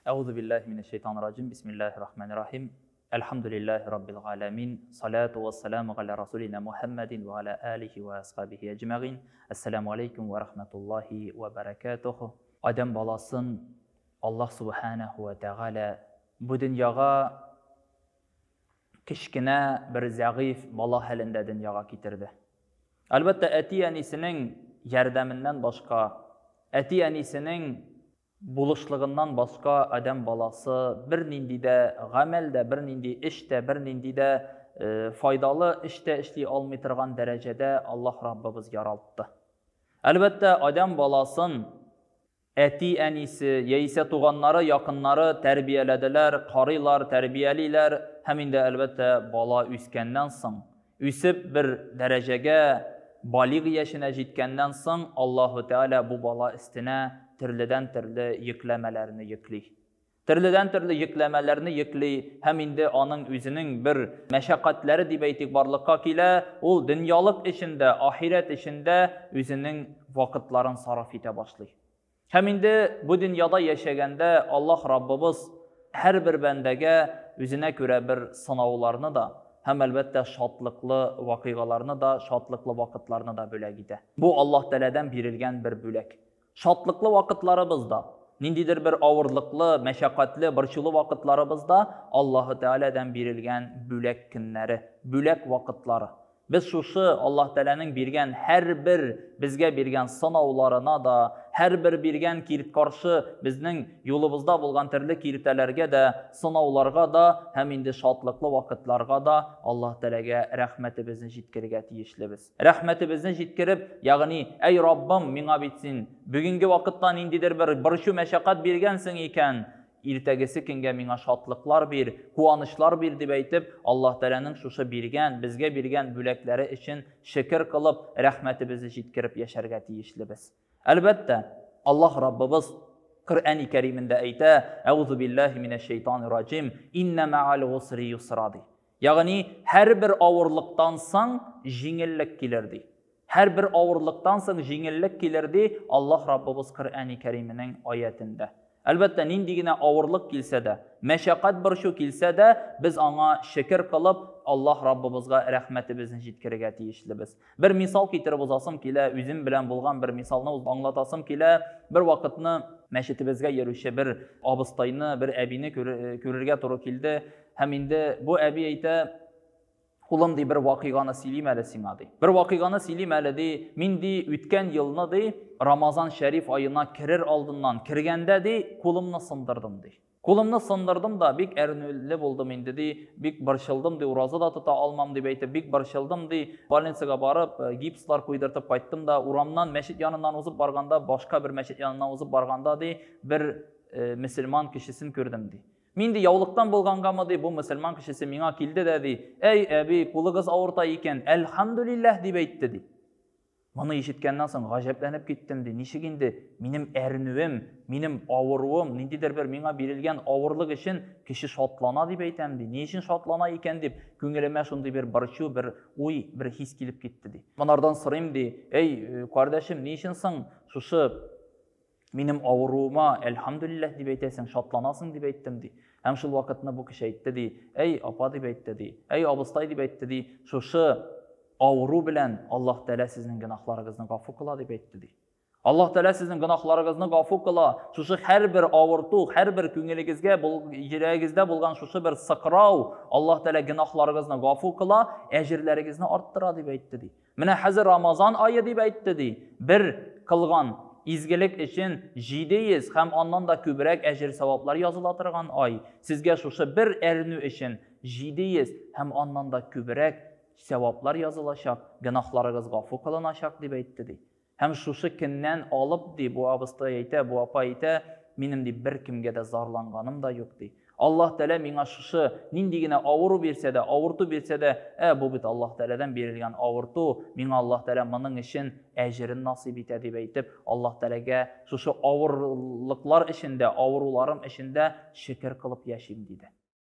Әгъузу биллаһи минәш шәйтанир раҗим. Бисмиллаһир рахманир рахим. Әлхәмдүлиллаһи раббил галәмин. Салату вассаламу галя расулина Мухаммадин ва аля алихи ва асхабихи әҗмәгыйн. Ассаламу алейкум ва рахматуллаһи ва баракатуху. Адәм баласын Аллаһ субханаху ва тәгалә бу дөньяга кечкенә бер зәгыйфь бала хәлендә дөньяга китерде. Әлбәттә, әти-әнисенең ярдәменнән башка, әти-әнисенең булышлыгыннан башка адәм баласы бернинди дә гамәл дә, бернинди эш тә, бернинди дә файдалы эш тә эшли алмый торган дәрәҗәдә Аллаһ Раббыбыз яралтты. Әлбәттә, адәм баласын әти-әнисе, яисә туганнары, якыннары тәрбияләделәр, карыйлар, тәрбиялиләр һәм инде, әлбәттә, бала үскәннән соң, үсеп бер дәрәҗәгә, балигъ яшенә җиткәннән соң, Аллаһу Тәгалә бу бала өстенә төрледән-төрле йөкләмәләрне йөкли. Төрледән-төрле йөкләмәләрне йөкли һәм инде аның үзенең бер мәшәкатьләре дип әйтик барлыкка килә, ул дөньялык эчендә, ахирәт эчендә үзенең вакытларын сарыф итә башлый. Һәм инде бу дөньяда яшәгәндә Аллаһ Раббыбыз һәрбер бәндәгә үзенә күрә бер сынауларны да һәм, әлбәттә, шатлыклы вакыйгаларны да, шатлыклы вакытларны да бүләк итә. Бу Аллаһ Тәгаләдән бирелгән бер бүләк. Шатлыклы вакытларыбыз да, ниндидер бер авырлыклы, мәшәкатьле, борчулы вакытларыбыз да Аллаһы Тәгаләдән бирелгән бүләк көннәре, бүләк вакытлары. Без шушы Аллаһ Тәгаләнең биргән һәрбер безгә биргән сынауларына да, һәрбер биргән кирт-каршы безнең юлыбызда булган төрле киртәләргә дә, сынауларга да һәм инде шатлыклы вакытларга да Аллаһ Тәгаләгә рәхмәтебезне җиткерергә тиешлебез. Рәхмәтебезне җиткереп, ягъни, Әй Раббым, миңа бит син бүгенге вакытта ниндидер бер борчу-мәшәкать биргәнсең икән, иртәгесе көнгә миңа шатлыклар бир, куанычлар бир, дип әйтеп, Аллаһ Тәгаләнең шушы биргән, безгә биргән бүләкләре өчен шөкер кылып, рәхмәтебезне җиткереп яшәргә тиешлебез. Әлбәттә, Аллаһ Раббыбыз Коръәни Кәримендә әйтә, Әгъузу биллаһи минәш шәйтанир раҗим, Иннә мәгәл гусри юсра, ди. Ягъни, һәрбер авырлыктан соң җиңеллек килер, ди. Һәрбер авырлыктан соң җиңеллек килер, ди Аллаһ Раббыбыз Коръәни Кәрименең аятендә. Әлбәттә, нинди генә авырлык килсә дә, мәшәкать-борчу килсә дә, без аңа шөкер кылып, Аллаһ Раббыбызга рәхмәтебезне җиткерергә тиешлебез. Бер мисал китереп узасым килә, үзем белән булган бер мисалны аңлатасым килә. Бер вакытны мәчетебезгә йөрүче бер абыстайны, бер әбине күрергә туры килде. Һәм инде бу әби әйтә, улым, ди, бер вакыйганы сөйлим әле сиңа, ди. Бер вакыйганы сөйлим әле, ди. Мин, ди, үткән елны, ди, Рамазан шәриф аена керер алдыннан, кергәндә, ди, кулымны сындырдым, ди. Кулымны сындырдым да, бик әрнүле булдым инде, ди, бик борчылдым, ди, ураза да тота алмам, дип әйтеп, бик борчылдым, ди. Больницага барып, гипслар куйдыртып кайттым да, урамнан, мәчет яныннан узып барганда, башка бер мәчет яныннан узып барганда, ди, бер мөселман кешесен күрдем, ди. Мин, ди, яулыктан булгангамы, ди, бу мөселман кешесе миңа килде дә, ди, әй, әби, кулыгыз авырта икән, әлхәмдүлилләһ, дип әйтте, ди. Моны ишеткәннән соң гаҗәпләнеп киттем, ди. Ничек инде минем әрнүем, минем авыруым, ниндидер бер миңа бирелгән авырлык өчен кеше шатлана дип әйтәм, ди. Ни өчен шатлана икән дип, күңелемә шундый бер борчу, бер уй, бер хис килеп китте, ди. Монардан сорыйм, ди, әй, кардәшем, ни өчен соң шушы Минем авыруыма әлхәмдүлилләһ дип әйтәсең, шатланасың дип әйттем, ди. Һәм шул вакытны бу кеше әйтте, ди, әй, апа дип әйтте, ди, әй, абыстай дип әйтте, ди, шушы авыру белән Аллаһ Тәгалә сезнең гөнаһларыгызны гафу кыла дип әйтте, ди. Аллаһ Тәгалә сезнең гөнаһларыгызны гафу кыла. Шушы һәрбер авырту, һәрбер күңелегезгә, йөрәгегездә булган шушы бер сыкрау, Аллаһ Тәгалә гөнаһларыгызны гафу кыла, әҗерләрегезне арттыра дип әйтте, ди. Менә хәзер Рамазан ае дип әйтте, ди. Бер кылган изгелек өчен 700 һәм аннан да күбрәк әҗер-саваплар языла торган ай. Сезгә шушы бер әрнү өчен 700 һәм аннан да күбрәк саваплар язылачак, гөнаһларыгыз гафу кылыначак, дип әйтте, ди. Һәм шушы көннән алып, ди, бу абыстай әйтә, бу апа әйтә, минем, ди, беркемгә дә зарланганым да юк, ди. Аллаһ Тәгалә миңа шушы нинди генә авыру бирсә дә, авырту бирсә дә, ә, бу бит Аллаһ Тәгаләдән бирелгән авырту, миңа Аллаһ Тәгалә моның өчен әҗерен насыйп итә, дип әйтеп, Аллаһ Тәгаләгә шушы авырлыклар эчендә, авыруларым эчендә шөкер кылып яшим, диде.